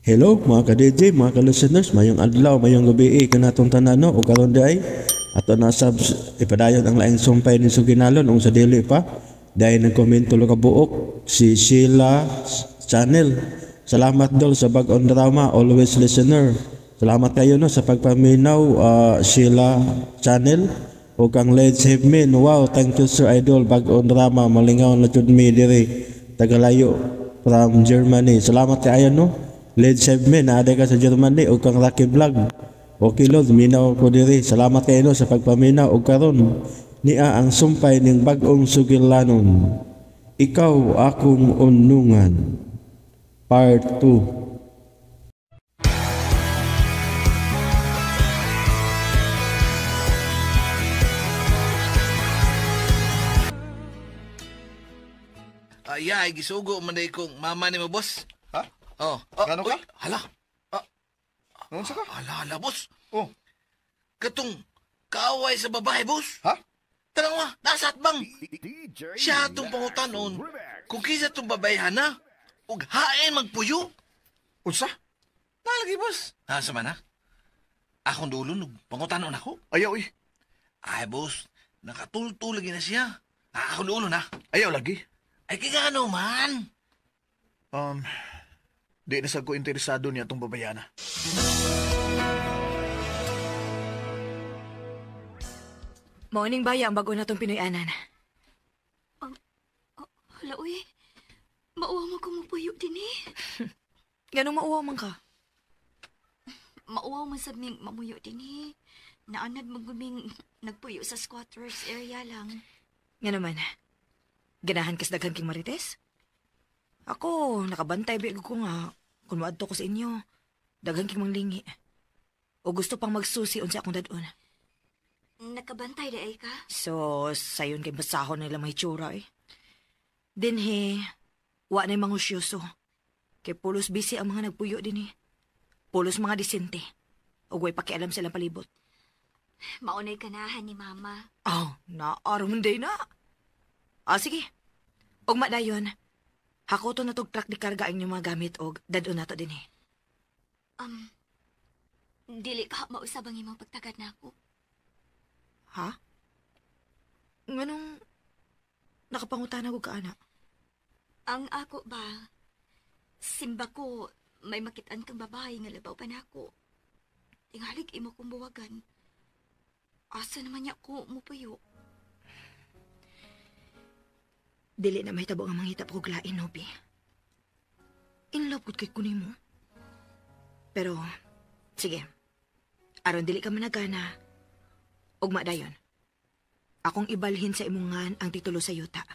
Hello mga ka-DJ, mga ka-listeners, mayong adlaw, mayong gabi kanatong tanan no o karon diay ato na sab ipadayon ang laing sumpay ni Suginalon ung sa dili pa dahil nagkomento tulo ka buok si Sheila Channel. Salamat dol sa bag-ong drama, always listener. Salamat kayo no sa pagpaminaw, Sheila Channel. O kang Led Hibmin, wow, thank you sir idol, bag-ong drama, malingaw na jud mi diri tagalayo from Germany. Salamat kaayo no. Led Hibmin, naa ka sa Germany o kang Rocky Vlog. Okay Lord, minaw ko diri. Salamat kayo no sa pagpaminaw og karon niya ang sumpay ning bag-ong sugilanon. Ikaw akong unungan. Part 2. Ay, gisugo man day kong mama ni mo, boss. Ha? Oh. Gano ka? Uy, hala. Unsa ka? Hala, hala, boss. Oh. Katong kaaway sa babae, boss. Ha? Tanang ma, nasa atbang. Siya atong pangutanon kung kinsa tong babae hana ug hain magpuyo. Unsa? Nalagi, boss. Asa man ha? Akong dulo nug pangutanon ako. Ayaw eh. Ay, boss, nakatulto lagi na siya. Ah, akong dulo na. Ayaw lagi. Ay, kaya ano man. Di na sad ko interesado niya atong babayana. Morning baya ang bago na tong Pinoy-anan. Hala, uy. Mauwaw mo kung mupuyo din eh. Ganong mauwaw man ka. Mauwaw man sa ming mamuyo din eh. Naanad maguming nagpuyo sa squatters area lang. Nga naman, ganahan kas daghan king marites? Ako, nakabantay biag ko nga kung moadto ko sa inyo, daghan king manglingi. O gusto pang magsusi unsa akong dadon. Nakabantay di ay ka? So, sayon kay basahon nila may tsura eh. Dinhi, wa na'y mangusyoso. Kay pulos busy ang mga nagpuyo din eh. Pulos mga disente. O way pakialam sila palibot. Maunay kanahan ni Mama. Oh, naaron day na. Ah, sige. Og madayon, hakoto na tog truck di karga ang inyong mga gamit og dadon nato din eh. Dili ka mausab ang imong pagtagad na ako. Ha? Nganong nakapangutana ko ka, ana? Ang ako ba, simba ko, may makitaan kang babae nga labaw pa nako. Tingalig imo kong buwagan. Asa naman niya ko mupuyo? Dili na mahitabo nga mangita pa kog lain, Nobi. In love gud kay kunin mo. Pero, sige. Aron dili ka managana, ugma dayon. Akong ibalhin sa imungan ang titulo sa yuta.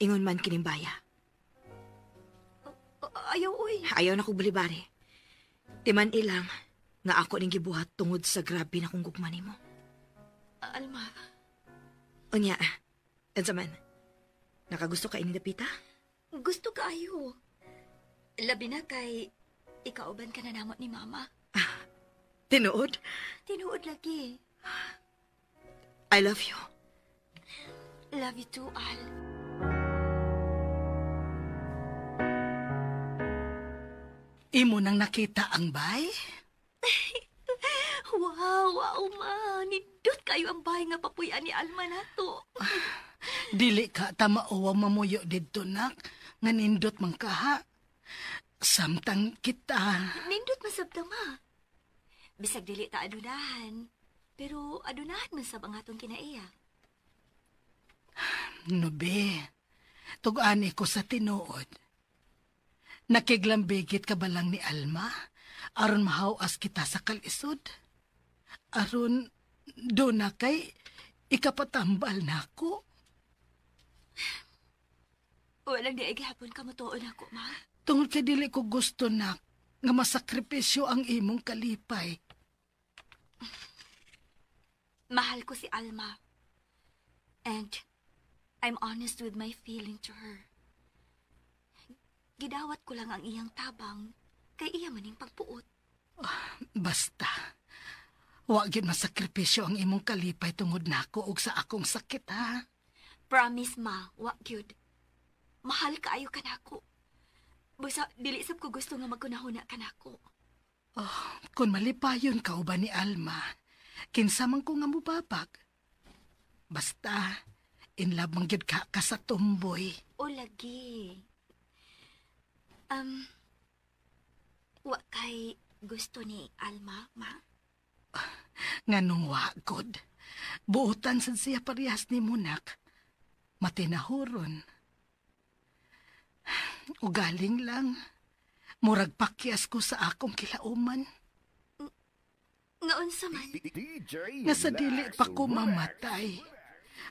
Ingon man kining baya. Ayaw, uy. Ayaw na kong balibari. Timan ilang nga ako ning gibuhat tungod sa grabe na kong gugma nimo. Alma. Unya, unsa man? Nakagusto ka ini dapita? Gusto ka ayo. Labi na kay ikauban ka na namo ni Mama. Ah, tinuod? Tinuod lagi. I love you. Love you too, Al. Imo nang nakita ang bay? Wow, wow, ma. Nindot kayo ang bay nga papuyan ni Alma nato. Dili ka tamauwa mamuyo didto, nak. Nga nindot man kaha. Samtang kita. Nindot masabta, ma. Bisag dili ta adunahan. Pero adunahan man sab ang atong kinaiya. Nobe, tug-ani ko sa tinuod. Nakiglambigit ka ba lang ni Alma? Aron mahawas kita sa kalisod? Aron do na kay ikapatambal na ako? Walang di ay gihapon ka matuon ako, ma. Tungod kay dili ko gusto na nga masakripisyo ang imong kalipay. Mahal ko si Alma. And I'm honest with my feeling to her. Gidawat ko lang ang iyang tabang kay iya maning pagpuot. Basta, wa gyud masakripisyo ang imong kalipay tungod nako ug sa akong sakit, ha? Promise, ma, wa gyud. Mahal kaayo ka nako. Basta dili sab ko gusto nga magkunahuna kanako. Oh, kung malipayon ka uban ni Alma, kinsa man ko nga mubabag. Basta, in love man gyud ka ka sa tumboy. O lagi. Wa kay gusto ni Alma, ma? Nganong wa gud. Buotan sad siya parehas ni Munak. Matinahuron. Ugaling lang. Murag pakyas ko sa akong kilauman. Ngaon sa man? Nga sa dili pa ko mamatay,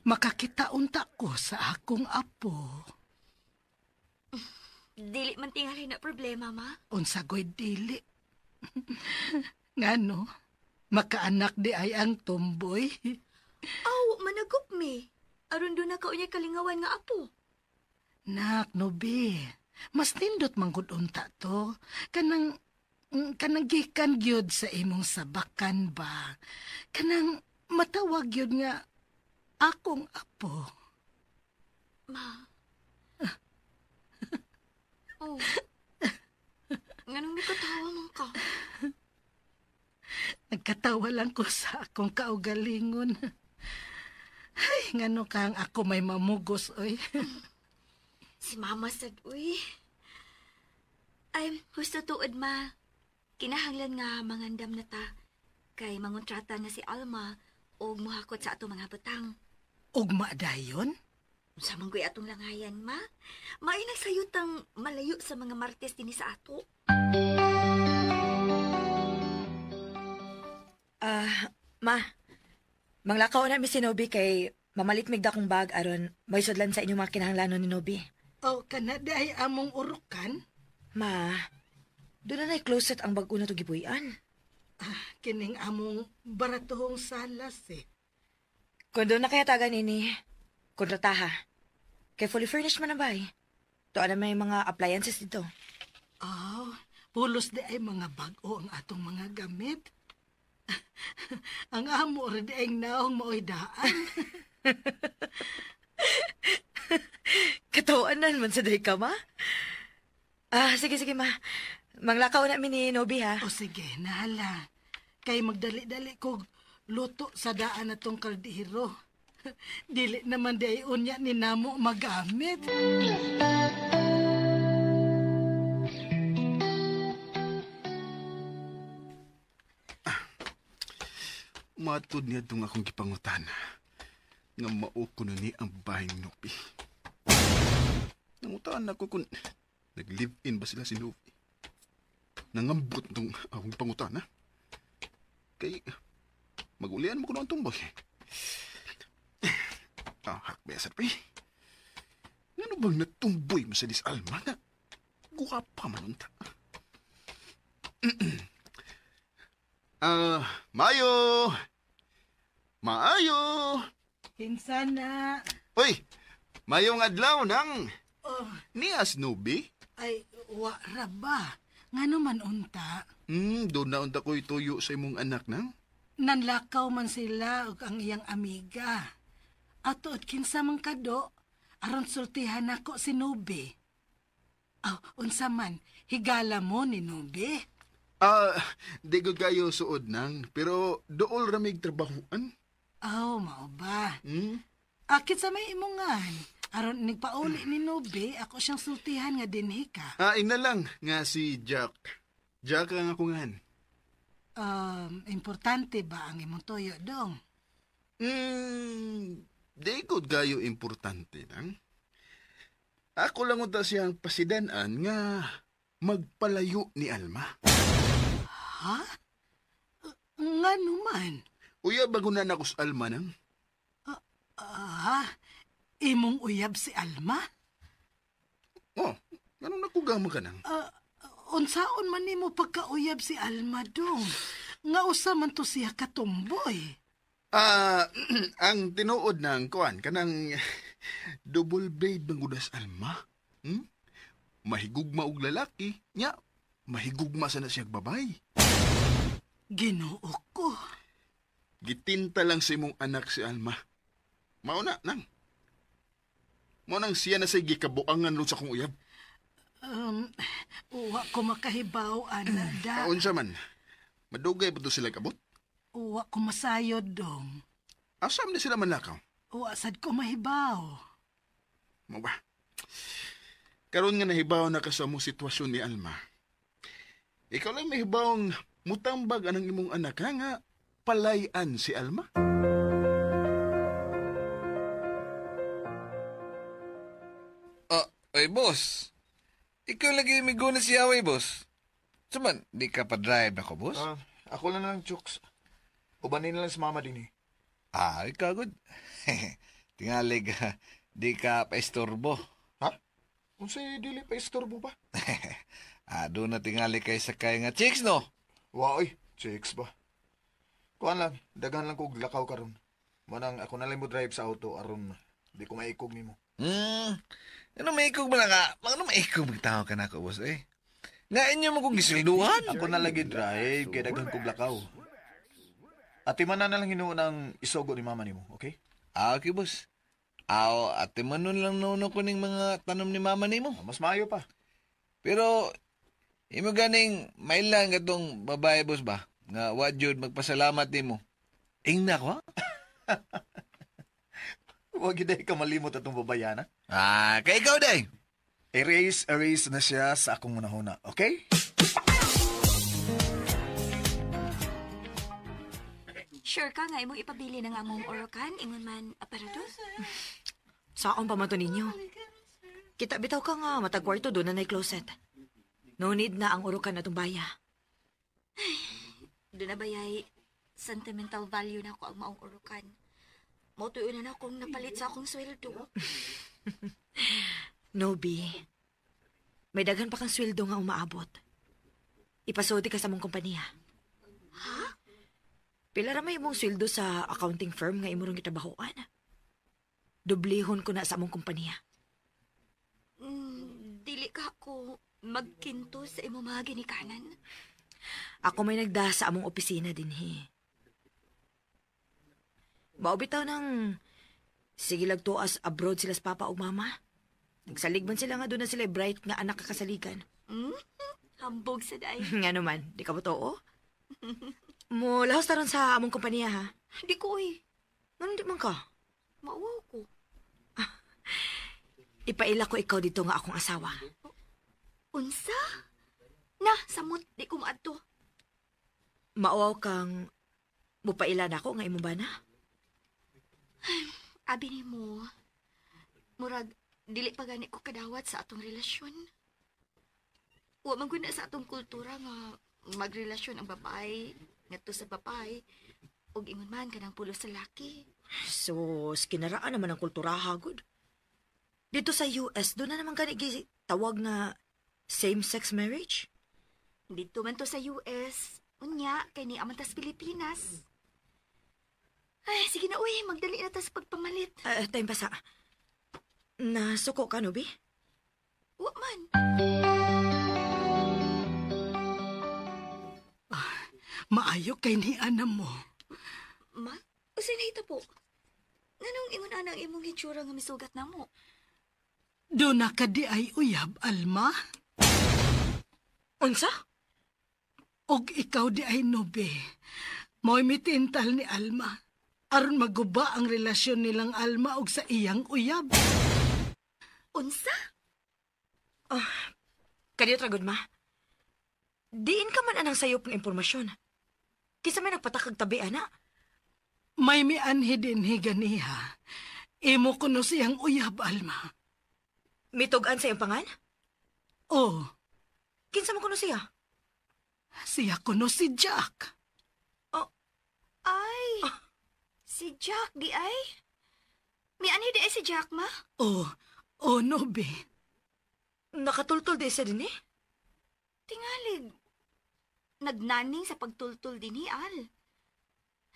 makakita unta ko sa akong apo. Dili man tingali na problema, ma. Unsa go'y dili. Ngano, makaanak di ay ang tumboy. Aw, managup mi. Aron doon na ka unya kalingawan nga apo. Nak, Nobi, mas nindot manggod unta to. Kanang, kanang gikan gyud sa imong sabakan ba? Kanang matawag gyud nga akong apo. Ma. Oh. Nganong nikatawa man ka? Nagkatawa lang ko sa akong kaugalingon. Ay, ngano kang ako may mamugos, oy. Si Mama sad, uy. Ay, husto tuod, ma. Kinahanglan nga mangandam na ta. Kay mangontrata na si Alma og muhakot sa atong mga butang. Ugma dayon? Unsa man goy atong langayan, ma? Maay nagsayutang malayo sa mga Martes dinhi sa ato. Ma, manglakaw na mi si Nobi kay mamalit migda kong bag aron may sudlan sa inyong mga kinahanglanon ni Nobi. Oh, kana di ay among urukan? Ma, doon na closet ang bag-o na to gibuy-an. Ah, kining among baratuhong salas eh. Kung doon na kaya tagan ini, kontrataha. Kay fully furnished man na ba eh. Tuan na may mga appliances dito. Oh, pulos di ay mga bag-o ang atong mga gamit. Ang amo rin di ay naong maoy daan. Katawanan man sa day ka, ma. Ah, sige, sige, ma. Manglakaw na mi ni Nobi, ha? O sige, nahala. Kay magdali-dali kog luto sa daan na tong kaldero. Dili naman di ay unya ni namo magamit. Matud niya itong akong gipangutana nga mao kuno ni ang babaeng Nopi. Nangutaan ako kung nag-live-in ba sila si Nopi. Nangambot itong akong gipangutana. Kay magulian mo kuno ang tumboy. Ah, hakbesa pre. Ngano bang natumboy mo sa dis Alma nga? Guwapa man unta. Ah, Mayo! Maayo! Kinsa na? Uy, mayong adlaw nang Oh, niya Snoopy. ay, wa ra ba? Ngano man unta? Doon na unta ko'y tuyo sa imong anak nang. Nanlakaw man sila og ang iyang amiga. Ato at kinsa man kado, aron sultihan nako si Nobi. Aw, unsa man, higala mo ni Nobi? Ah, di ko kayo suod nang, pero dool ramig trabahuan. Aw, mao ba? Hmm? Akit sa may imongan. Aron nigpauli ni Nobi, ako siyang sultihan nga dinhi ka. Ah, ina lang nga si Jack. Jack ang ako ngan. Importante ba ang imong tuyo dong? Di ko kayo importante nang. Ako lang unta siyang pasidanan nga magpalayo ni Alma. Ha? Nga naman. Uya bago na nako sa Alma nang. Ah, imong uyab si Alma? Oh, ganun nakugama ka nang? Unsaon man nimo pagkauyab si Alma dong? Nga usa man to siya katumboy. Ah, ang tinuod ng kuan kanang double blade bang gudas Alma? Hmm? Mahigugma og lalaki, nya mahigugma sa na siyag babay. Ginoo ko. Gitinta lang sa imong anak si Alma. Mao na nang. Mao nang siya na say gikabuangan ron sa akong uyab. Uwa ko makahibaw, ana da. Unsa man? Madugay pa to sila kabot? Uwa ko masayod dong. Asam ni sila manlakaw? Uwa sad ko mahibaw. Mo ba? Karon nga nahibaw na ka sa mo sitwasyon ni Alma. Ikaw lang mahibawng mutambag anang imong anak ha, nga palayan si Alma. Oy, boss. Ikaw lagi migo na siya, oy, boss. Suman, di ka pa-drive ako, boss? Ako lang lang, Chooks. Ubanin na lang si mama din eh. Ah, ikaw, good. Tingalig, di ka pa-istorbo. Ha? Unsay dili pa istorbo ba? Ah, doon na tingali kay sakay nga chicks, no? Wa oy, chicks ba? Kuan lang, daghan lang kog lakaw karon. Manang ako na lang mo drive sa auto aron di ko maikog nimo. Ano maikog ba lang ka? Ano maikog magtao ka na ako, boss, eh? Nga inyo mo kong gisilduhan? Ako na lagi drive kay daghan kog lakaw. Ate man na lang hinuon ang isogo ni mama nimo, okay? Ah, okay, boss. Aw, ate manon lang nuno ko ning mga tanom ni mama nimo. Mas maayo pa. Pero, imo ganing mailang katong babae, boss ba? Nga, wa jud magpasalamat nimo. Ingna ko, ha? Huwag gid ka malimot atong babayana. Ah, kay ikaw, day. Erase, erase na siya sa akong unahuna, okay? Sure ka nga imong ipabili ng among orokan, ingon man aparatos? Saon pa man to ninyo? Kita bitaw ka nga, matag kwarto doon na na'y closet. No need na ang urukan na baya. Doon na bayay sentimental value na ako ang maong orokan. Mautuyo na na akong napalit sa akong sweldo. No, B. May daghan pa kang sweldo nga umaabot. Ipasodi ka sa mong kompanya. Ha? Pila ra may imong sweldo sa accounting firm nga imo rong gitrabahoan. Dublihon ko na sa among kompanya. Dili ka ako magkinto sa imong mga ginikanan. Ako may nagda sa among opisina dinhi. Mao bitaw nang sige tuas abroad sila sa papa ug mama. Nagsalig man sila nga doon na sila bright nga anak kakasaligan. Hambog sa day. Nga naman, di ka ba too? Mo lahos taron sa among kompanya ha. Di ko eh. Nganong di man ka? Mauwaw ko. Ipaila ko ikaw dito nga akong asawa. Unsa? Na, samot, di ko maadto. Mauwaw kang mupaila na ako nga imong bana. Abi nimo. Murag dili pa gani ko kadawat sa atong relasyon. Wa man gud na sa atong kultura nga magrelasyon ang babae ngadto sa babae ug ingon man kanang pulos sa laki. So, kinaraan naman ang kulturaha gud. Dito sa US, doon na naman gani tawag nga same-sex marriage. Dito man to sa US. Unya kay ni aman tas Pilipinas. Ay, sige na uy, magdali na ta sa pagpamalit. Time pa sa... Nasuko ka, no, Bi? Wa man. Maayo kay ni ana mo. Ma, usay nahita po. Nganong ingon ana ang imong hitsura nga misugat na mo? Doon na ka di ay uyab, Alma. Unsa? Og ikaw di ay nobe. Mo'y mitintal ni Alma. Aron maguba ang relasyon nilang Alma og sa iyang uyab. Unsa? Kadiyot ra gud, ma. Diin ka man anang sayop ng impormasyon. Kinsa may nagpatakag tabi, ana. May mianhi din ganiha. Imo kuno siyang uyab, Alma. Mitugan sa iyang pangan? Oh, Kinsa man kuno siya? siya kuno si Jack. Ay, si Jack di ay? Mianhi di ay si Jack, ma? Oh, oh, nobe. Nakatultol di siya din eh. Tingalig. Nagnaning sa pagtultol din ni Al.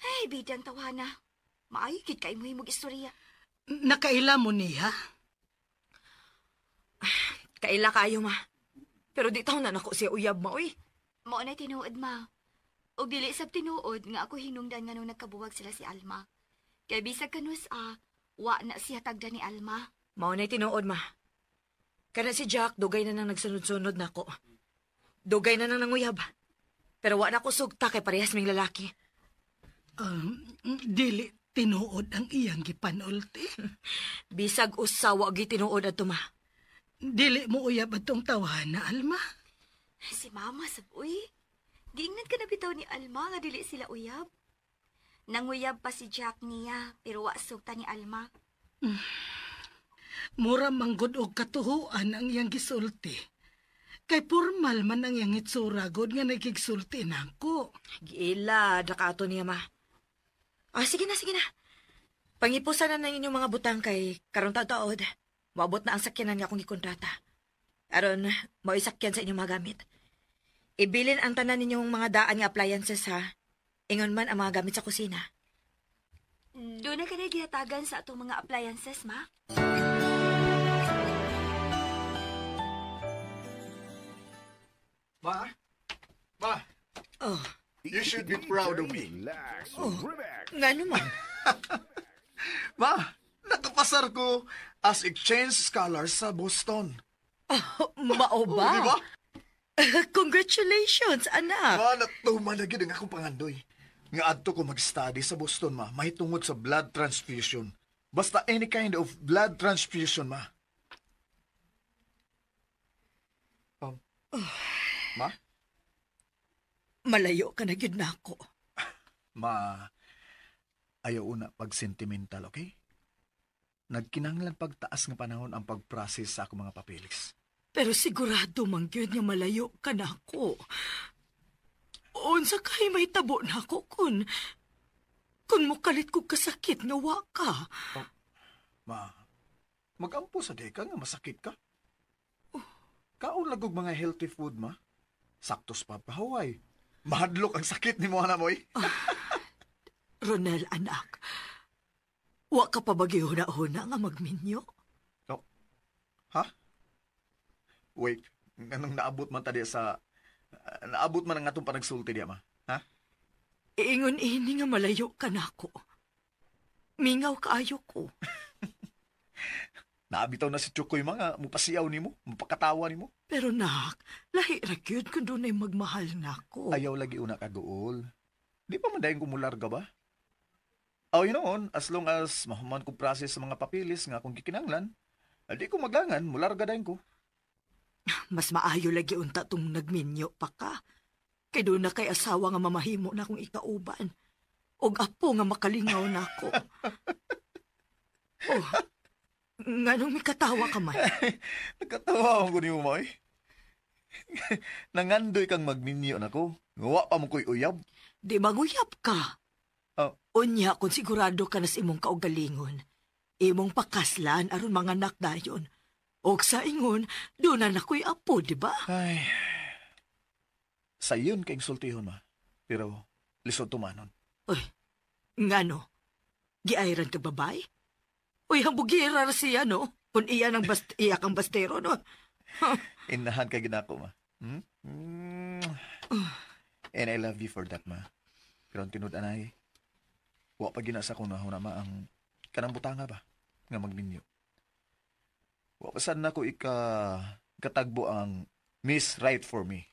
Ay, bidang tawana. Maayo gid kay mo himog istorya. Nakaila mo niya? Kaila kayo, ma. Pero di taon na nako siya uyab, ma, uy. Mao na tinuod, ma. Og dili sab tinuod nga ako hinungdan nga nung nagkabuwag sila si Alma. Kay bisag kanus wa na siya tagda ni Alma. Mao na tinuod, ma. Kana si Jack, dugay na nang nagsunod-sunod nako. Dugay na nang nanguyab. Pero wa na ko sugta kay parehas ming lalaki. Dili tinuod ang iyang gipanulti. Bisag usa wa gitinuod adto, ma. Dili mo uyab atong tawhana, Alma. Si mama sab uy. Giingnan ka na bitaw ni Alma nga dili sila uyab. Nanguyab pa si Jack niya pero wa sugta ni Alma. Mura manggod og katuhuan ang iyang gisulti. Kay formal man ang iyang itsura gud nga nagigsulti nako. Giila, naka ato niya, ma. Ah, sige na, sige na. Pangipusan na ng inyong mga butang kay karon taod. Moabot na ang sakyanan nga akong gikontrata. Aron, mao'y sakyan sa inyong mga gamit. Ibilin ang tanan ninyong mga daan nga appliances, ha. Ingon man ang mga gamit sa kusina. Doon na ka na gihatagan sa atong mga appliances, ma. Ma? Ma? Oh. You should be proud of me. Oh, ngano man? Ma, nakapasar ko as exchange scholar sa Boston. Oh, mao ba? Oh, di ba? Congratulations, anak. Ma, natuman na gyud ang akong pangandoy. Nga adto ko mag-study sa Boston, ma, mahitungod sa blood transfusion. Basta any kind of blood transfusion, ma. Ma? Malayo ka na gyud nako. Ma, ayaw una pag-sentimental, okay? Nagkinahanglan pagtaas nga panahon ang pag-process sa akong mga papeles. Pero sigurado man gyud nga malayo ka nako. Unsa kay may tabo nako kun mokalit ko kasakit nga wa ka. Oh, ma, magampo sa di ka nga masakit ka. Oh. Kaon lang og mga healthy food, ma. Saktos pa pahaway. Mahadlok ang sakit ni mo, anak mo, eh. Ronel, anak. Wa ka pa ba gihuna-huna nga magminyo? No. Ha? Wait, anong naabot man ta di sa... naabot man ang atong panagsulti diya, ma? Ha? Iingon ini nga malayo ka nako. Mingaw kaayo ko. Naabitaw na si Chukoy, mga mupasiyaw nimo, mupakatawa nimo. Pero nak, lahi ra gyud kun dunay magmahal nako. Ayaw lagi una kaguol. Di pa man dayon kumularga ba? Oh, you know, as long as mahuman ko process sa mga papilis nga akong gikinahanglan, di ko maglangan, mularga dayon ko. Mas maayo lagi unta tong nagminyo pa ka. Kay doon na kay asawa nga mamahimo na akong ikauban. Og apo nga makalingaw nako. Oh, nganong mikatawa ka man? Nagkatawa ko nimo, Moy. Nangandoy kang magminyo nako. Wa pa mo ko'y uyab. Di maguyab ka. Oh. Unya kung sigurado ka na sa imong kaugalingon. Imong pakaslan aron manganak dayon. Og sa ingon, doon na nako'y apo, di ba? Ay, sa iyon kay sultihon, ma. Pero lisod tumanon. Uy, ngano? Giayran ka babay? Uy, hambugira ra siya, no? Kung iya ng iya kang bastero, no? Inahan ka ginako, ma. Hmm? Mm. And I love you for that, ma. Pero ang tinud anay, wa pa ginasa kong nahuna, ma, ang kanang butanga ba? Nga magminyo. Wa pa sad nako ikatagbo ang Miss Right for me.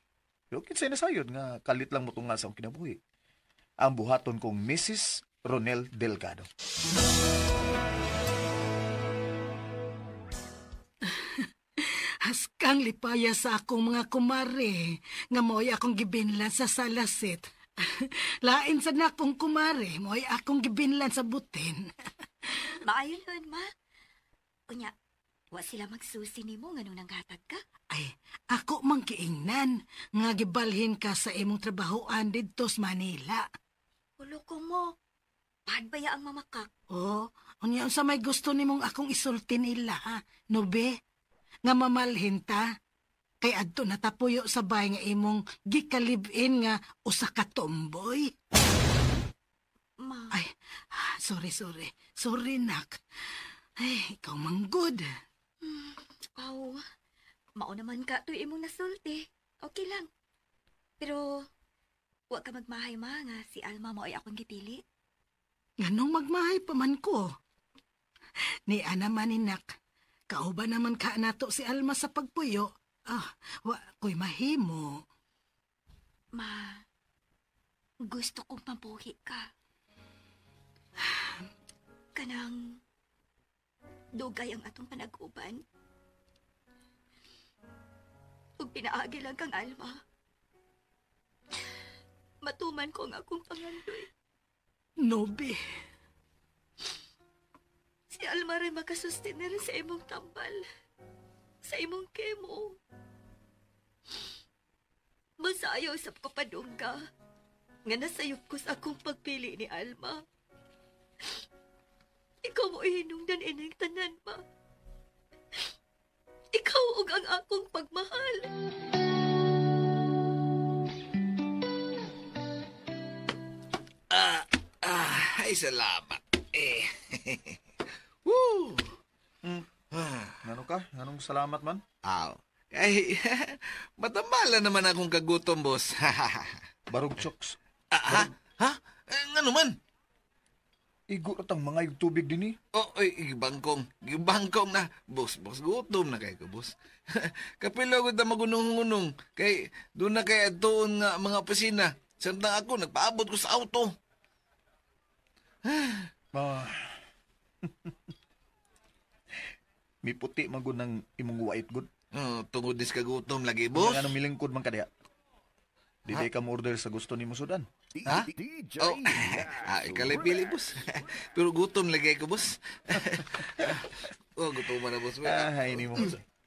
Pero kinsay na sayod nga kalit lang mo tunga sa akong kinabuhi. Ang buhaton kong Mrs. Ronel Delgado. Haskang lipaya sa akong mga kumare nga mo'y akong gibinlan sa salasit. Lain sa nakong kumare, mo'y akong gibinlan sa butin. Maayo nun, ma. Unya, wa sila magsusi nimo nganong nanghatag ka? Ay, ako mang kiingnan nga gibalhin ka sa imong trabahoan didto sa Manila. Ulo ko mo. Padbaya ang mamakak. Oh, unya unsa may gusto nimong akong isulti nila, ha? Nobe? Nga mamalhin ta? Kay adto natapuyo sa bahay nga imong gikalibin nga usa ka tomboy. Ma. Ay, sorry. Sorry, nak. Ay, ikaw manggod. Aw, mao naman ka to imong nasulti. Okay lang. Pero, wa ka magmahay, ma, nga si Alma mo ay akong gipili. Nganong magmahay pa man ko? Ni ana man ni nak. Kauban naman ka nato si Alma sa pagpuyo. Ah, wa ko'y mahimo. Ma, gusto kong mabuhi ka. Kanang dugay ang atong panag-uban. Ug pinaagi lang kang Alma. Matuman ko ang akong pangandoy. Nobi. Si Alma rin makasustenir sa imong tambal. Sa imong kemo. Masayaw sab ko padungga. Nga nasayop ko sa akong pagpili ni Alma. Ikaw mo ihinungdan ining tanan, ma. Ikaw ug ang akong pagmahal. Ay, salamat. Eh. Woo! Ngano ka? Nganong salamat man? Aw. Ay, matambala naman akong kagutom, boss. Barog chokes. Ha? Ha? Eh, ngano man? Igo ratang mga yung tubig din eh. Oh, oy, gibangkong. Gibangkong na. Boss, boss, gutom na kay ko, boss. Kapilo ko ta magunong-gunong. Kay, doon na kay atuon nga mga opisina. Samtang ako, nagpaabot ko sa auto. Ah. Miputi man gud ng imong white good. Oh, tungod dis kagutom lagi, boss. Nga anong milingkod man ka diha. Di ka mo order sa gusto nimo sudan. Ha? Oh, ikalay pili, boss. Pero gutom lagi ko, boss. Oh, gutom na, boss. Ah, ay nimo.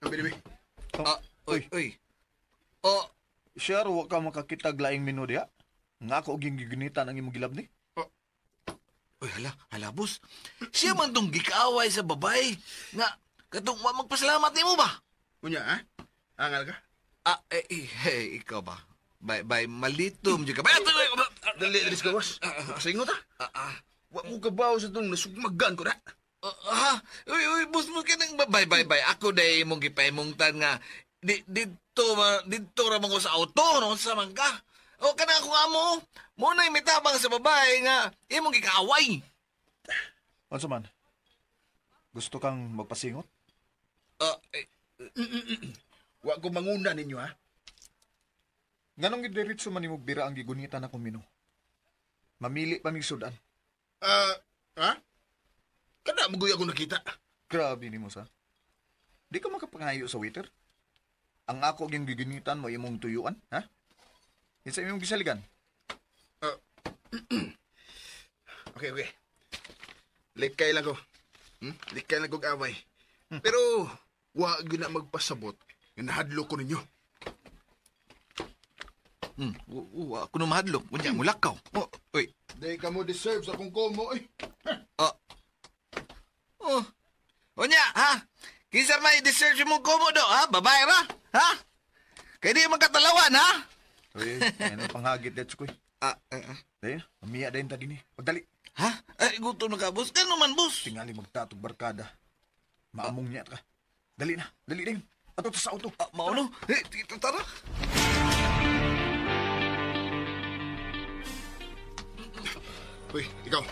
Abi, abi. Ah, oy, oy. Oh, Sure, wa ka makakita laing menu diha. Nga ako og gigunitan ang imong gilab ni. Uy, hala, hala, boss. Siya man tong gikaaway sa babae. Nga, katong wa magpasalamat nimo ba? Unya, ha? Angal ka? Ah, eh, ikaw ba? Bay, bay, malitom jud ka. Bay, Dali, dali sa gawas. Kasingot, ha? Wa mo kabaw sa itong nasugmagan ko na. Ha? Uy, uy, boss mo kanang bay, bay, bay. Ako day mong gipaimungtan nga. Dito ra man ko sa auto, no? Sa man ka. O, kanang akong amo. Muna'y mitabang sa babae nga imong gikaaway. Unsa man? Gusto kang magpasingot? Eh, Wa ko manguna ninyo, ha? Nganong gidiretso man nimog bira ang gigunitan akong menu? Mamili pa mig sudan. Ha? Kada maguya ko nakita. Grabe nimo sa. Di ka makapangayo sa waiter. Ang ako gyung gigunitan mo imong tuyuan, ha? Kinsa imong gisaligan? Okay, okay. Likay lang ko. Likay lang kog away. Pero, wa gyud na magpasabot nga nahadlo ko ninyo. Wa ko na mahadlok. Unya, mulakaw. Oh, uy. Di ka mo deserve sa akong komo, eh. Oh. Unya, ha? Kinsa may deserve mong komo do, ha? Babae ra? Ha? Kaya di man katalawan, ha? Uy, ano panghagit det ko. Dayon, mamiya dayon ta dinhi. Pagdali. Ha? Ay, gutom na ka, boss. Kano man, boss? Tingali magtatog barkada. Maamong niya ka. Dali na, dali dayon. Ato ta sa auto. Mauno? Eh, tara. Uy, ikaw.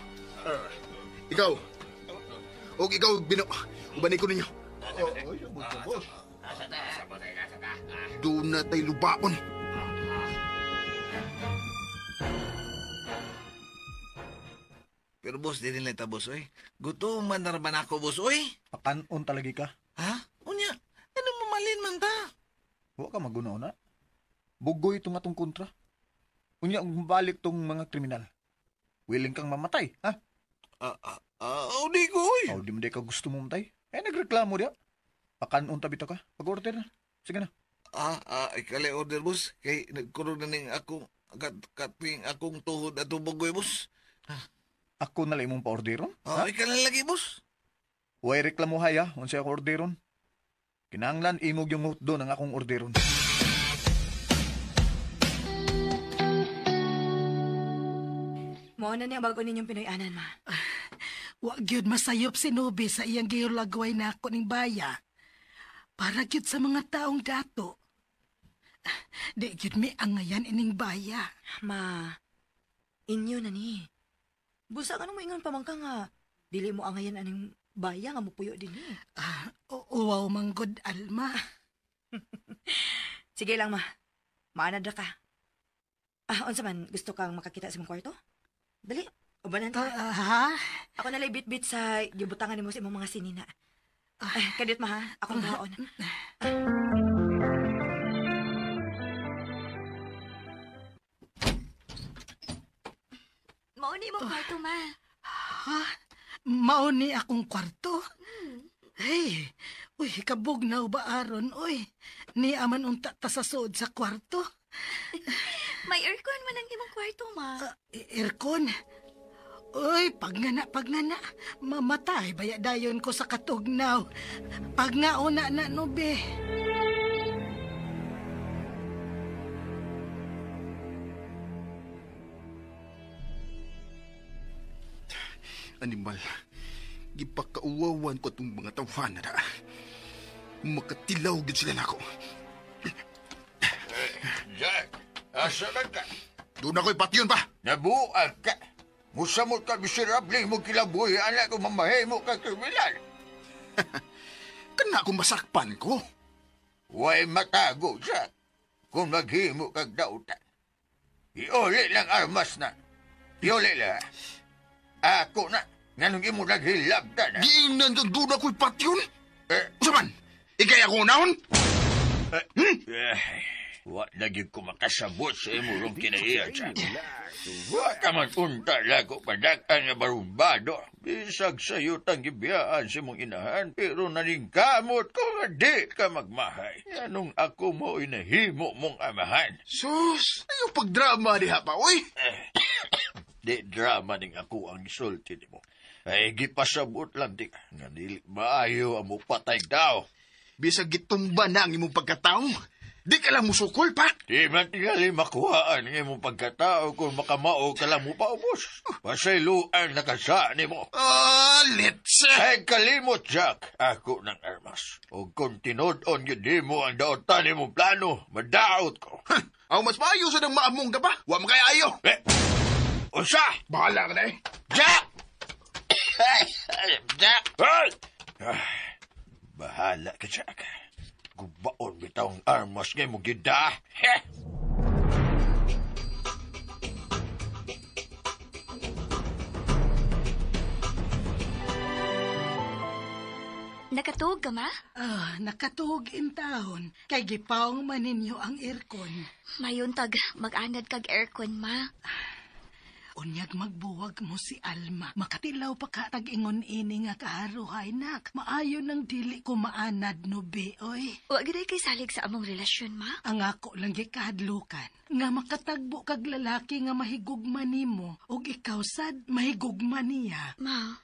Ikaw. Og ikaw, Bino. Ubanay ko ninyo. Doon na tayo lubaon. Pero boss, di nila ta, boss, oy. Gutom man na raman ako, boss, oy. Pakanon talaga ka. Ha? Unya, ano mamalin man ta? Wa ka magunaw na. Bugoy itong atong kontra. Unya, kung balik tong mga kriminal. Willing kang mamatay, ha? Oh, di ko, oy. Oh, di mo di ka gusto mo mamatay. Eh, nagreklamo diya. Pakanon tabi ta ka. Pag-order na. Sige na. Ikalay order, boss. Kay nagkurog na ning akong, kating akong tuhod at bugoy, boss. Ako na lang imong pa-orderon? Ikaw na lagi, boss. Way reklamo hay, ha? Unsay ako orderon? Kinahanglan imog yung hotdo ng akong orderon. Mao na niya bago ninyong Pinoy-anan, ma. Wa gyud masayop si Nobi sa iyang gihulagway na ako ning baya. Para gyud sa mga taong dato. Di gyud mi angayan ining baya. Ma, inyo na ni. Busa ka mo ingon pa man ka nga. Dili mo angayan aning baya nga mupuyo din eh. Ah, uwaw manggod, Alma. Sige lang, ma. Maanad ra ka. Ah, unsa man, gusto kang makakita sa imong kwarto? Dali, ubanan ta. Ha? Ako nalay bit-bit sa gibutangan nimo sa imong mga sinina. Ah, kadiyot ma ha, akong baon. Mao ni imong kwarto, ma. Ha? Mao ni akong kwarto? Hey, uy, kabugnaw ba aron, uy? Ni aman unta ta sa suod sa kwarto. May aircon man ang imong kwarto, ma. Aircon? Uy, pagngana. Mamatay, baya dayon ko sa katugnaw. Pagngauna na, Nobe. Animal, gipakauwawan ko itong mga tawhana na. Makatilaw gid sila nako. Jack, asa lang ka? Doon ako'y patyon pa. Nabuag ka. Musamot ka miserable mo kilabuhi anak ko mamahimo ka kriminal. Kana akong masakpan ko. Way matago, Jack. Kung maghimo kag dautan. Iuli lang armas na. Iuli lang. Ako na. Nganong imo naghilabtan. Giingnan kag doon ako'y patyon. Usa man, ikay ako unahon? Wa lagi ko makasabot sa imong kinaiya, Jack. Wa ka man unta lago padag-an nga barumbado. Bisag sayo tang gibiyaan sa imong inahan, pero naningkamot ko nga di ka magmahay. Anong ako mo inahimo mong amahan? Sus, ayaw pagdrama diha pa, uy! Di drama ning ako ang isulti nimo. Ay, gipasabot lang di ka. Nga dili maayo ang mupatay daw. Bisag gitumba na ang imong pagkatao, di ka lang musukol pa. Di man tingali makuhaan ang imong pagkatao kung makamao ka lang mo paubos. Pasayloan na ka sa nimo. Ah, let's! Ay, kalimot, Jack. Ako ng armas. O kung tinud-on yun di mo ang daotan nimong plano, madaot ko. Huh, aw, mas maayo sa nang maamong ka pa. Wa man kay ayo. Eh, unsa? Bahala ka na eh. Jack! Jack! Ay! Ah, bahala ka, Jack. Gubaon bitaw ang armas ngay mo gida. Heh! Nakatuog ka, ma? Ah, nakatuog in taon. Kay gipaong man ninyo ang aircon. Mayuntag, mag-anad kag aircon, ma. Unyag magbuwag mo si Alma. Makatilaw pa ka tag-ingon ini nga kaaruhay, nak. Maayo nang dili ko maanad, no, be, oy. Wa gid kay salig sa among relasyon, ma. Ang ako lang gikahadlukan. Nga makatagbo kag lalaki nga mahigugma nimo ug ikaw sad mahigugma niya. Ma,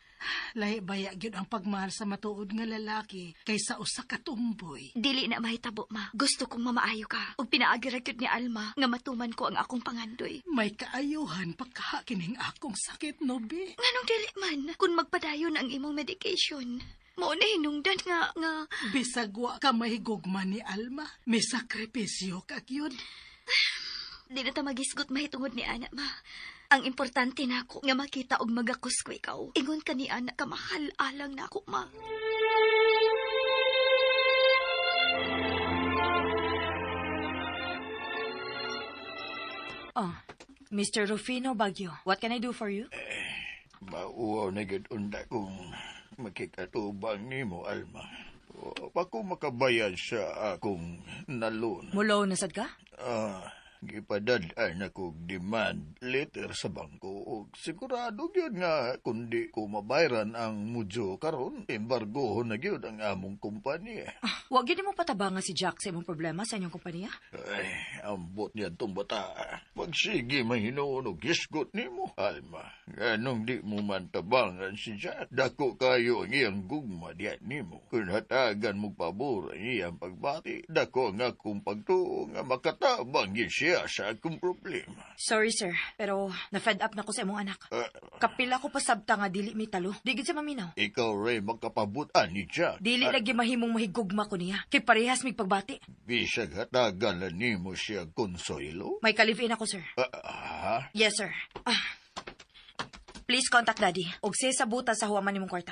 Lahi baya gyud ang pagmahal sa matuod nga lalaki kaysa usa ka tumboy. Dili na mahitabo, ma. Gusto kong mamaayo ka. Ug pinaagi ra gyud ni Alma nga matuman ko ang akong pangandoy. May kaayuhan pa ka kining akong sakit, no, be? Nganong dili man kung magpadayon ang imong medication. Mao na hinungdan nga Bisag wa ka mahigugma ni Alma, may sakripisyo ka gyud. Di na ta magisgot mahitungod ni ana, ma. Ang importante nako nga makita og magakos ko ikaw. Ingon ka ni ana ka mahal alang nako, ma. Oh, Mr. Rufino Baguio, what can I do for you? Mauaw na gyud unta kung makikatubang nimo, Alma. Pako makabayad sa akong nalon. Mulo na sad ka? Gipadad-an ako demand letter sa bangko og sigurado gyud nga kundi ko mabayran ang mudyo karon, embargohon na gyud ang among kumpanya. Wa gyud mo patabanga si Jack sa imong problema sa inyong kumpanya? Ay, ambot niya tong bata. Pagsige mahinuon og gisgot nimo, Alma. Ganong di mo man tabangan si Jack, dako kayo ang iyang gugma diyan nimo. Kung hatagan mo pabor ang iyang pagbati, dako ang akong pagtuo nga makatabang gyud siya sa akong problema. Sorry, sir, pero na-fed up na ko sa imong anak. Kapila ko pasabta nga dili mi talo. Di gid siya maminaw. Ikaw ray makapabutan ni Jack. Dili lagi mahimong mahigugma ko niya. Kay parehas mig pagbati. Bisag hatagan na nimo siya konsuelo? May ka-live-in ako, sir. Ha? Yes, sir. Please contact daddy. Og sabuta sa huwaman nimong kwarta.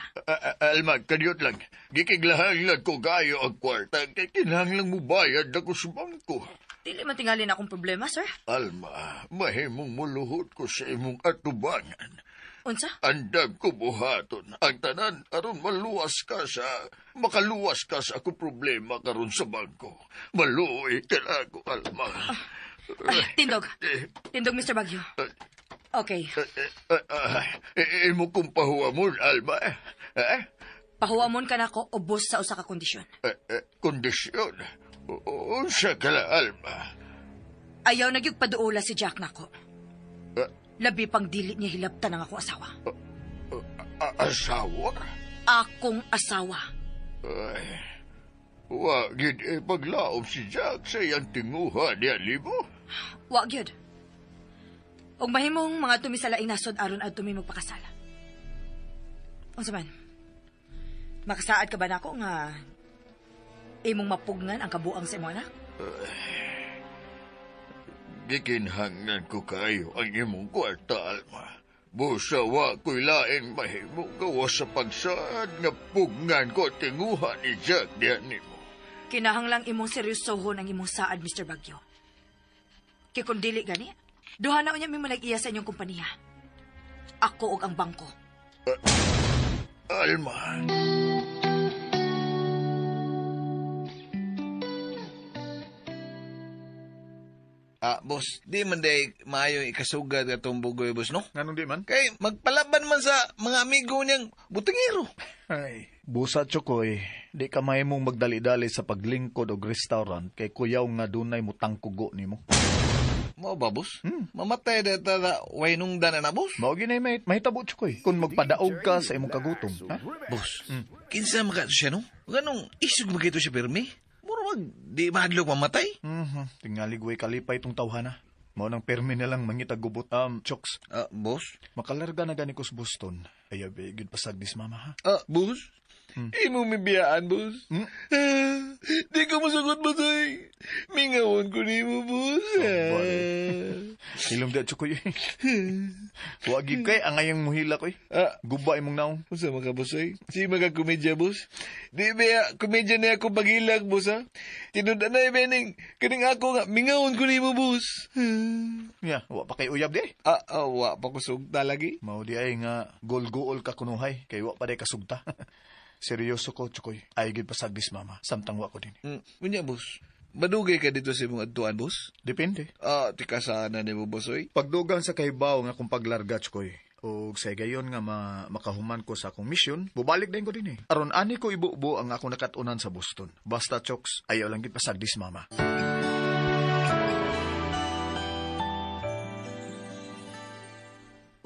Alma, kadiyot lang. Gikiglahanglan ko kayo ang kwarta. Kay kinahanglang mo bayad ako sa bangko. Dili man tingali na akong problema, sir. Alma, mahimong muluhot ko sa imong atubangan. Unsa? Andam ko buhaton ang tanan aron maluwas ka sa makaluwas ka sa akong problema karon sa bangko. Maluoy ka na ako, Alma. Tindog. Tindog, Mr. Bagyo. Okay. Imo kong pahuwamon, Alma. Eh? Pahuwamon ka na ako ubos sa usa ka kondisyon. Kondisyon? Unsa ka la, Alma? Ayaw na gyud paduola si Jack nako. Labi pang dili niya hilabtan ang akong asawa. Asawa? Akong asawa. Ay, wa gyud paglaom si Jack sa iyang tinguha niya libo. Wa gyud. Og mahimong mga tumi sa laing nasod aron adto mi magpakasal. Unsa man? Makasaad ka ba nako nga imong mapugnan ang kabuang sa imong anak? Gikinhanglan ko kayo ang imong kwarta, Alma. Busa wa ko'y laing mahimo gawas sa pagsaad nga pugnan ko tinguha ni Jack diyan nimo. Kinahanglang imong seryosohon ang imong saad, Mr. Bagyo. Kay kung dili gani, duha na unya mi manag-iya sa inyong kompanya. Ako og ang bangko. Alma. Boss, di man day maayo ikasugad atong bugoy, boss, no? Nganong di man? Kay magpalaban man sa mga amigo niyang butingero. Ay, busa Chokoy, di ka mahimong magdali-dali sa paglingkod og restaurant kay kuyaw nga dunay mutangkugo nimo. Mao ba, boss? Mamatay na ta na way nungdan na, boss? Mao gyud nay mahitabo Chokoy kung magpadaog ka sa imong kagutom, ha? Boss, kinsa man ka siya, no? Ganong isog ba kito siya pirmi? Mura mag di mahadlok mamatay? Tingali way kalipay itong tawhana. Mao nang pirmi na lang mangitag gubot. Choks. Boss? Makalarga na gani ko sa Boston. Ay, abe, gud pasagdis mama, ha? Boss? Imo mibiyaan, boss? Di ko masagot, boss, ay. Mingawon ko nimo, boss. Hilom di, Chokoy. Wag gyud kay angayang muhila koy. Guba imong naong. Unsa man ka, boss, ay? Si mga komedya, boss? Di ba, komedya na ako paghilag, boss, ha? Tinud-an na, bening. Kaning ako nga, mingawon ko nimo, boss. Ya, wa pa kay uyab di. Wa pa ko sugta lagi. Mao di ay nga gol-gool ka kunuhay kay wa pa day kasugta. Seryoso ko, Chokoy. Ay, gid pasagdis, mama. Samtang wa ko din. Unya, boss. Madugay ka dito sa imong adtuan, boss? Depende. Tika sana nimo, boss, oy. Pagdugang sa kahibaw nga kung paglarga, Chokoy. O sa gayon nga makahuman ko sa akong mission, bubalik din ko din eh. Aron ani ko ibubo ang akong nakatunan sa Boston. Basta, Choks, ayaw lang gid pasagdis, mama.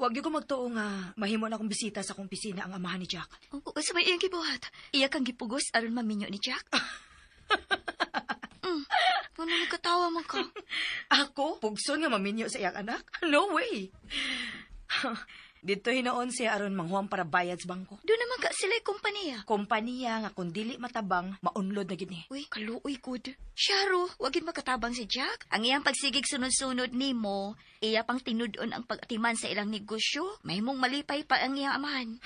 Wag ko magtuo nga mahimo na akong bisita sa akong pisina ang amahan ni Jack. Sa may iyang gibuhat, iya kang gipugos aron maminyo ni Jack. Ano nagkatawa man ka? Ako? Pugson nga maminyo sa iyang anak? No way! Dito hinoon siya aron manghuam para bayad sa bangko. Doon naman ka sila'y kompanya. Kompanya nga kung dili matabang, maunlod na gini. Uy, kaluoy good. Syaro, wagin makatabang si Jack. Ang iyang pagsigig sunod-sunod nimo, iya pang tinud-on ang pag-atiman sa ilang negosyo. Mahimong malipay pa ang iyang amahan.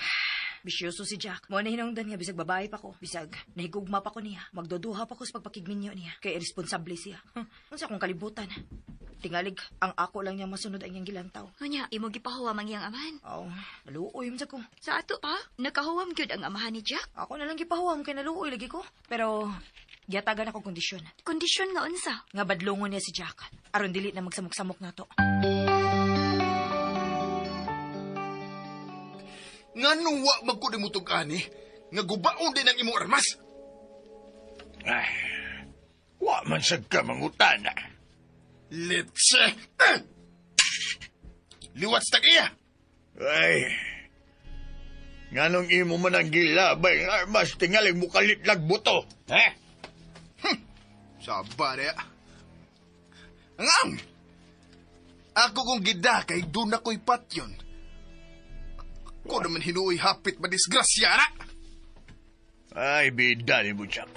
Bisyoso si Jack. Mo na hinungdan nga bisag babae pa ko. Bisag nahigugma pa ko niya. Magduduha pa ko sa pagpakigminyo niya. Kay irresponsable siya. Unsa akong kalibutan. Tingalig, ang ako lang niya masunod ang iyang gilantaw. Unya, imo gipahuwam ang iyang amahan. Oo, naluoy man sa ko. Sa ato pa, nakahuwam gyud ang amahan ni Jack. Ako na lang gipahuwam kay naluoy lagi ko. Pero giyatagan ako kondisyon. Kondisyon nga unsa? Nga badlongon niya si Jack. Aron dili na magsamok-samok nato. Nganong wa magkudi mo tug-ani, nga gubaon din ang imong armas? Ay, wa man sad ka mangutana. Litse! Liwat sa tag-iya! Ay, nganong imo man ang gilabay ng armas, tingaling mukalit lag buto, ha? Saba niya. Ang! Ako kong gida kay doon ako'y patyon. Ako naman hinuoy hapit madisgrasya na! Ay, bida ni mo, Jack.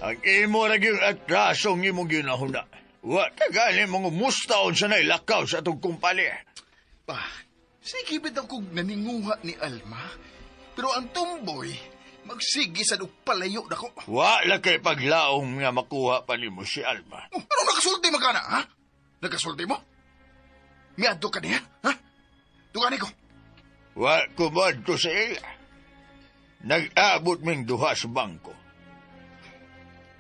Ang imo na gyud atrasong imong ginahuna. Wa tagali mga mustaon sa nailakaw sa atong kumpali. Pa, Sige bitaw kog naninguha ni Alma. Pero ang tumboy, magsige sa og palayo nako. Wala kay paglaom nga makuha pa nimo si Alma. Oh, ano nakasulti man ka na, ha? Nakasulti mo? Miadto ka niya, ha? Tugani ko. Wa ko moadto sa ila. Nag-abot ming duha sa bangko.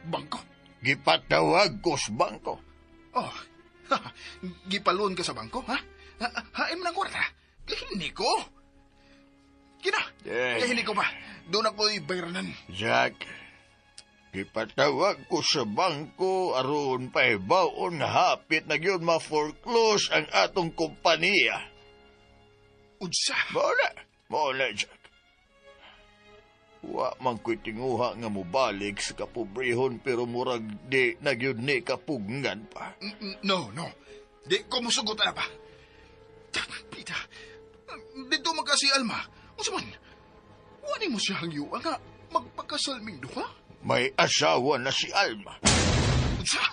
Bangko? Gipatawag ko sa bangko. Oh, gipalon ka sa bangko, ha? Haim ng kwarta. Hindi ko. Kina, Eh. hindi ko pa. Doon ako'y bayranan. Jack, gipatawag ko sa bangko aron pahibaon nga hapit na gyud ma-foreclose ang atong kompanya. Unsa? Mao na, Jack. Wa man ko'y tinguha nga mobalik sa kapobrehon pero murag di na gyud ni kapugngan pa. No, no. Di ko musugot na pa. Pita, dito man ka si Alma. Unsa man? Wani mo siya hangyuan nga magpakasal ming duha? May asawa na si Alma. Unsa?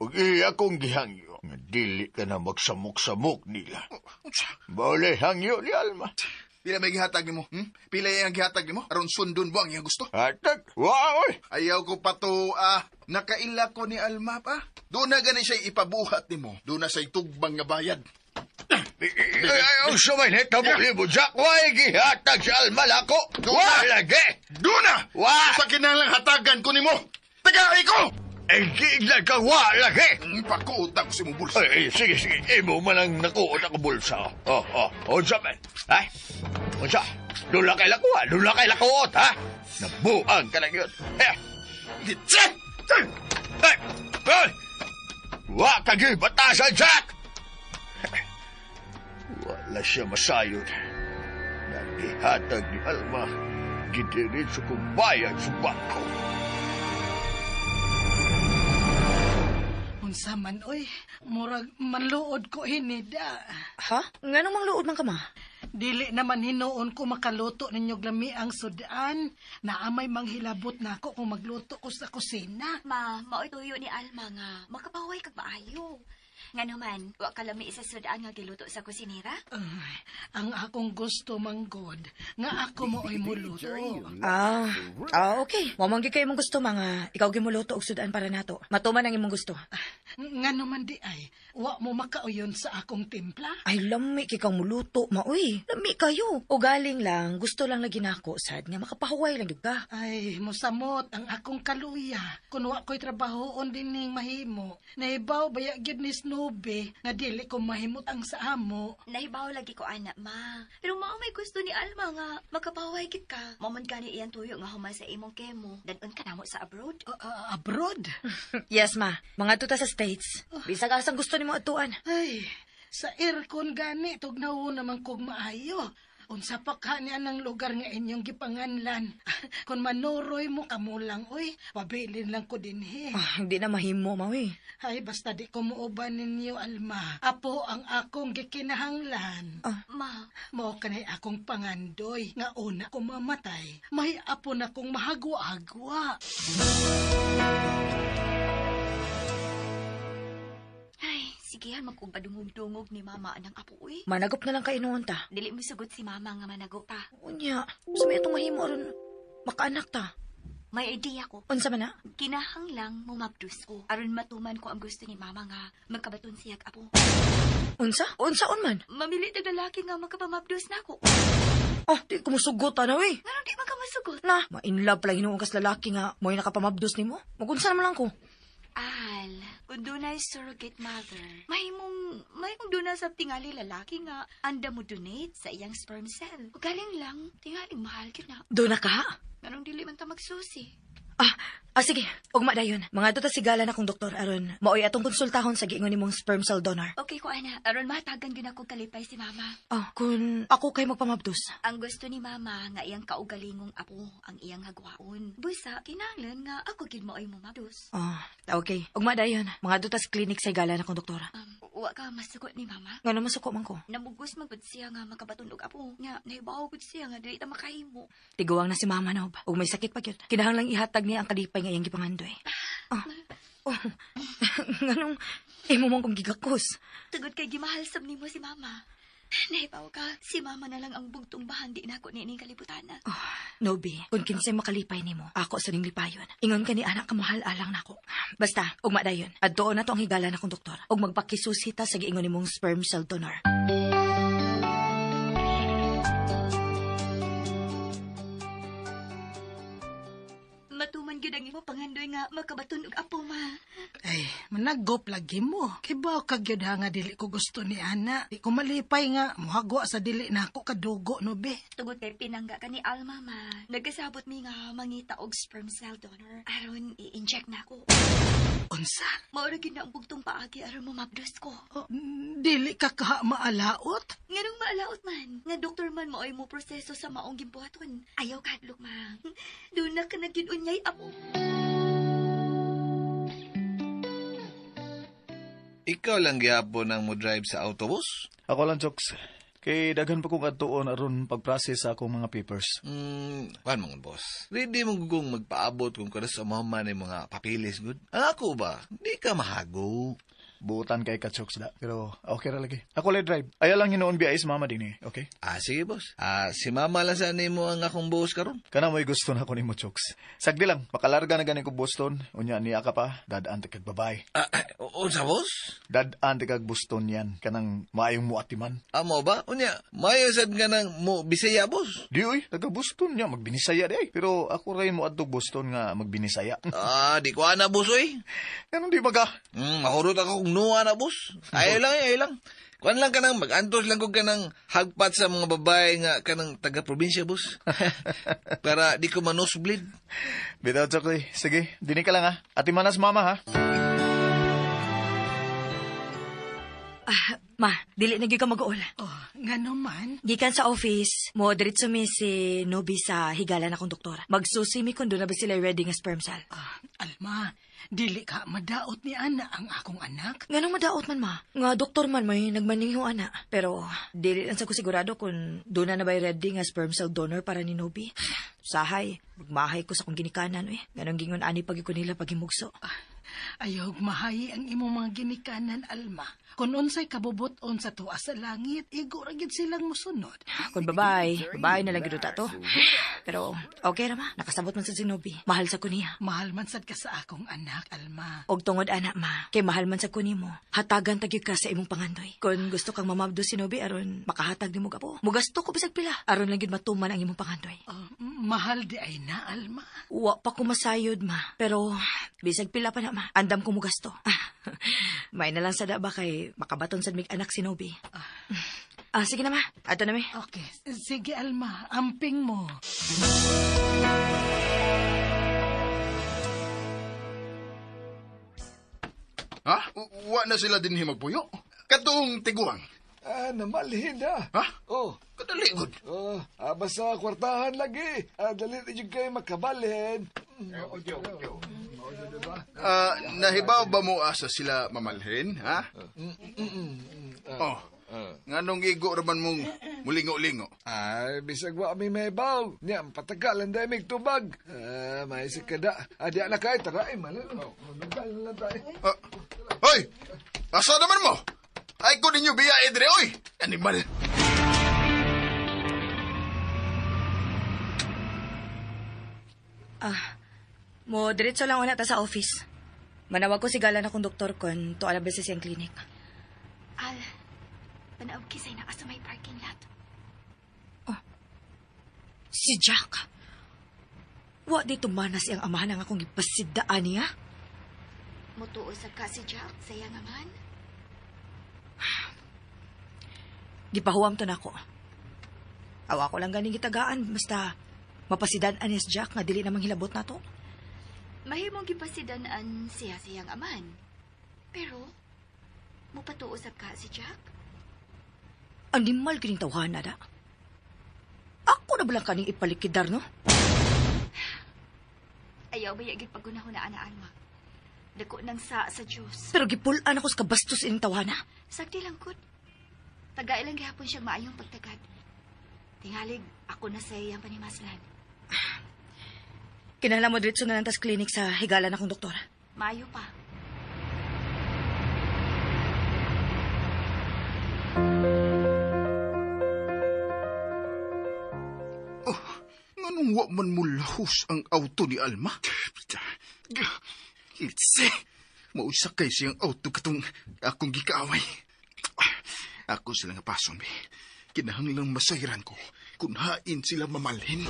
Ug iya kong gihangyo nga dili ka na magsamok-samok nila. Unsa? Baulay hangyo ni Alma. Pila may gihatag nimo? Pila yang gihatag nimo? Aron sundon mo ang iyang gusto? Hatag? Wow, oy! Ayaw ko pa to, Nakaila ko ni Alma pa. Doon na gani siya'y ipabuhat nimo. Doon na siya'y tugbang nga bayad. Ay, sumay nito mo, Jack. Why gihatag si Alma lako? Wa lagi! Doon na! Wa! Sa kinahanglang hatagan ko nimo! Tagay ko! Ay, giiglan ka, wa lagi! Pakuot ako sa imong bulsa. Ay, sige, sige. Imo man ang nakuot ako bulsa. Oh, oh. Unsa man? Ha? Unsa? Dula kay lako, ha? Dula kay lakuot, ha? Nabuang ka na yun. Eh! Gitsa! Ay! Ay! Wa ka gyud batasan, Jack! Wala siya masayod. Nagihatag ni Alma, gidiretso kong bayad sa bangko. Unsa man, oy, murag manluod ko hinida. Ha? Nganong mangluod man ka, ma? Dili naman hinuon ko makaluto ninyo lami ang sudan. Naamay manghilabot na ako kung magluto ko sa kusina. Ma, maoy tuyo ni Alma nga makapaway kag maayo. Nga naman, wa ka lami sa sudan nga giluto sa kusinera? Ay, ang akong gusto manggod, nga ako mo ay muluto. Okay. Wa man gyud kay imong gusto mga ikaw gimuluto og sudan para nato. Matuman ang imong gusto. Nga naman di ay, wa mo makauyon sa akong timpla. Ay, lami kay kang muluto, maoy. Lami kayo. O galing lang, gusto lang lagi nako sad nga makapahuway lang gyud ka. Ay, musamot ang akong kaluya. Kun wa ko'y trabahoon din ning mahimo. Nahibaw baya gyud ni Snoopy nga dili ko mahimot ang sa amo. Nahibaw lagi ko ana, ma. Pero mao may gusto ni Alma nga makapahuway gid ka. Mao man gani iyang tuyo nga human sa imong kemo. Dan-on ka namo sa abroad. Abroad? Yes, ma. Mga tuta sa States. Bisag asang gusto nimo atuan. Ay, sa aircon gani tugnaw naman kog maayo. Unsa pa ka niya ng lugar nga inyong gipanganlan. Kung manuroy mo kamo lang, uy, pabilin lang ko dinhi. Ah, hindi na mahimo, ma, uy. Ay, basta di ko muuban ninyo, Alma. Apo ang akong gikinahanglan. Ma. Mao kanay akong pangandoy nga una ko mamatay. May apo na kong mahagwa-agwa. Ay, sige, magkupadungog-dungog ni mama anang apo, uy. Managop na lang kay noon ta. Dili mo sugot si mama nga managop ta. Unya, sa may itong mahimo aron makaanak ta. May idea ko. Unsa man na? Kinahanglang mumabdus ko. Aron matuman ko ang gusto ni mama nga magkabaton siyag apo. Unsa? Unsaon man? Mamili tag lalaki nga magkapamabdus na ako. Oh, di ko musugot ana, uy. Nganong di man ka masugot? Na, ma-inlove pala hinuon kas lalaki nga mo'y nakapamabdus nimo. Magunsa naman lang ko. Al, kung dunay surrogate mother, mahimong dunay sa tingali lalaki nga anda mo donate sa iyang sperm cell. O galing lang, tingaling mahal gyud na. Doon na ka? Nganong dili man ta magsusi? Sige. Ugma dayon. Mga tuta sigala na kong doktor aron maoy atong konsultahon sa giingon nimong sperm cell donor. Okay ko ana, aron matagan gyud ako kalipay si mama. Oh, kun ako kay magpamabdus. Ang gusto ni mama nga iyang kaugalingong apo ang iyang hagwaon. Busa kinahanglan nga ako gid maoy mumabdus. Oh, okay. Ugma dayon. Mga tuta sa clinic sa igala na kong doktora. Wa ka masuko ni mama? Ngano masuko man ko? Namugos man gud siya nga makabaton og apo. Nga nahibaw gud siya nga dili ta makahimo. Tiguang na si mama nob. Ug may sakit pa gyud. Kinahanglang ihatag niya ang kalipay nga iyang gipangandoy. Oh. Nganong imo man kong gigakos? Tungod kay gimahal sab nimo si mama. Nahibaw ka, si mama na lang ang bugtong bahandi na ako niining kalibutan na. Oh, Nobi, kung kinsay makalipay nimo, ako sa ning lipayon. Ingon ka ni anak kamahal alang nako. Basta, ugma dayon. Adtuon na to ang higala na kong doktor. Ug magpakisusita sa giingon nimong sperm cell donor. Matuman gyud ang imo pangandoy nga makabaton og apo, ma. Ay, managop lagi mo. Kibaw ka gyud ha nga dili ko gusto ni ana. Di ko malipay nga muhagwa sa dili na ako kadugo no be. Tungod kay pinangga ka ni Alma, ma. Nagkasabot mi nga mangita og sperm cell donor. Aron i-inject na ako. Unsa? Mao ra gyud na ang bugtong paagi aron mamabdos ko. Oh, dili ka kaha maalaot? Nganong maalaot man, nga doktor man maoy mo proseso sa maong gimbuhaton. Ayaw kadlok, ma. Doon na ka na gyud unyay apo. Ikaw lang gyapon ang mo drive sa autobus? Ako lang, Jokes. Kay daghan pa kong adtuon aron pag-process sa akong mga papers. Kuan mga boss. Ready mo gugong magpaabot kung kada sa mama ni mga papilis good. Ang ako ba? Di ka mahago. Buutan kay ka, Jokes, da. Pero okay ra lagi. Ako lang drive. Ayaw lang hinuon biya is mama din eh. Okay? Ah, sige boss. Ah, si mama lang sa nimo ang akong boss karon. Kana mo'y gusto na ako nimo, Jokes. Sagdi lang, makalarga na gani ko Boston. Unya niya ka pa, dadaan ti kag babae. Ah, unsa boss? Dadaan ti kag Boston yan. Kanang maayong muatiman. Amo ba? Unya, maayo sad nga nang mo Bisaya boss. Di oy, taga Boston niya, magbinisaya di ay. Pero ako ray mo adtog Boston nga magbinisaya. Ah, di ko ana boss oy. Ganun di ba ka? Mahurot ako kung nuwa na boss. Ayaw lang, ayaw lang. Kuan lang ka nang mag-antos lang ko ka nang hagpat sa mga babae nga kanang taga-probinsya, boss. Para di ko manosebleed. Bitaw, Chokoy. Sige, dini ka lang ha. Ati manas mama ha. Ah, ma, dili na gyud ka mag-uol. Oh, ngano man? Gikan sa office, mo diretso mi si Nobi sa higala na kong doktor. Magsusi mi kung doon na ba sila ready nga sperm cell. Ah, Alma, dili ka madaot ni ana ang akong anak. Nganong madaot man, ma? Nga doktor man may nagmaningo ana. Pero dili lang sa ko sigurado kung doon na ba ready nga sperm cell donor para ni Nobi. Sahay, magmahay ko sa kong ginikanan eh. Ganong gingon ani pag ko nila pagimugso. Ayaw mahayi ang imong mga ginikanan, Alma. Kung unsay kabubuton sa tuwa sa langit, igo ra gid silang mosunod. Kung babay, babay na lang gyud ta to. Pero okay ra ma, nakasabot man sa si Nobi. Mahal sa ko niya. Mahal man sad ka sa akong anak, Alma. Og tungod ana ma, kay mahal man sa ko nimo. Hatagan ta gyud ka sa imong pangandoy. Kung gusto kang mamabdo si Nobi aron makahatag nimo gapo. Mugasto ko bisag pila aron lang gyud matuman ang imong pangandoy. Oh, mahal di ay na, Alma. Wa pa ko masayod ma, pero bisag pila pa na ma. Andam ko mugasto. May na lang sada ba kay makabaton sad mig anak si Nobi. Ah, sige na ma. Ato na mi. Okay, sige Alma, amping mo. Ha? Wa na sila din himagpuyo? Katong tiguang. Ah, namalhin na. Ha? Oh. Kadali gud. Oh, basta kwartahan lagi. Ah, dali na jud kayo makabalhin. Nahibaw ba mo asa sila mamalhin, ha? Oh. Nganong igo raman mong mulingo-lingo? Ay, bisag wa mi may baw. Niya, patagal ang damig tubag. Ah, maisip ka da. Ah, di na kayo, tara eh, malalo. Manugal na lang tayo. Hoy! Asa naman mo? Ay ko ninyo biya, Edre, oy! Animal! Ah, mo diretso lang una ta sa office. Manawag ko si gala na kong doktor kon to ala beses siyang clinic. Al, panaog kisay na sa may parking lot. Oh, si Jack. Wa di tumanas siyang amahan ang akong gipasidaan niya. Mutuo sa ka si Jack, saya nga man. Gipahuwam to nako. Awa ko lang ganing gitagaan, basta mapasidan-an ni si Jack nga dili namang hilabot na to. Mahimong gipasidan-an siya siyang aman. Pero, mupatuo sab ka si Jack? Animal kining tawhana da. Ako na ba lang kaning ipalikidar, no? Ayaw ba yagit paggunahon na ana, Alma? Dako nang sa Diyos. Pero gipulaan ako sa kabastos ining tawhana. Sagdi lang, kud. Tagay lang gihapon siyang maayong pagtagad. Tingalig, ako na sa iyang panimaslan. Kinahanglan mo diretso na lang tas clinic sa higala na kong doktor. Maayo pa. Nganong wa man mo lahos ang auto ni Alma? Litse, mausakay siyang auto katong akong gikaaway. Ako sila nga pason, be. Kinahanglang masayran ko kung hain sila mamalhin.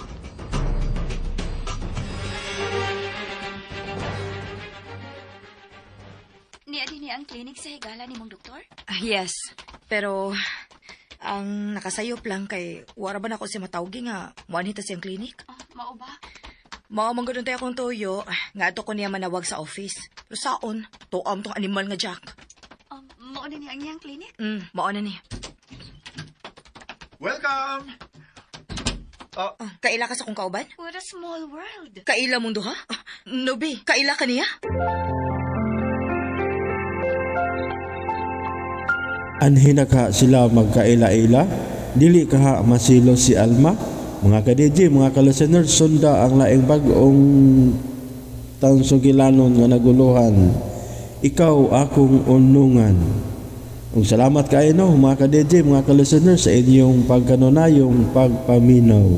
Niya din ang clinic sa higala ni mong doktor? Yes, pero ang nakasayop lang kay wara ba na ako si matawgi nga muanhi ta siyang clinic? Mao ba? Mao man gud untay akong tuyo, nga ato ko niya manawag sa office. Pero saon, tuam tong animal nga Jack. Mao na niya ang iyang clinic? Mao na ni. Welcome! Kaila ka sa kong kauban? What a small world. Kaila mong duha? Nobi, kaila ka niya? Anhi na ka sila magkaila-ila, dili ka ha masilo si Alma. Mga ka-DJ, mga ka-listener, sunda ang laing bag-ong tansugilanon nga naguluhan. Ikaw akong unungan. Ug salamat kaayo no, mga ka-DJ, mga ka-listener, sa inyong pagkanunayong pagpaminaw.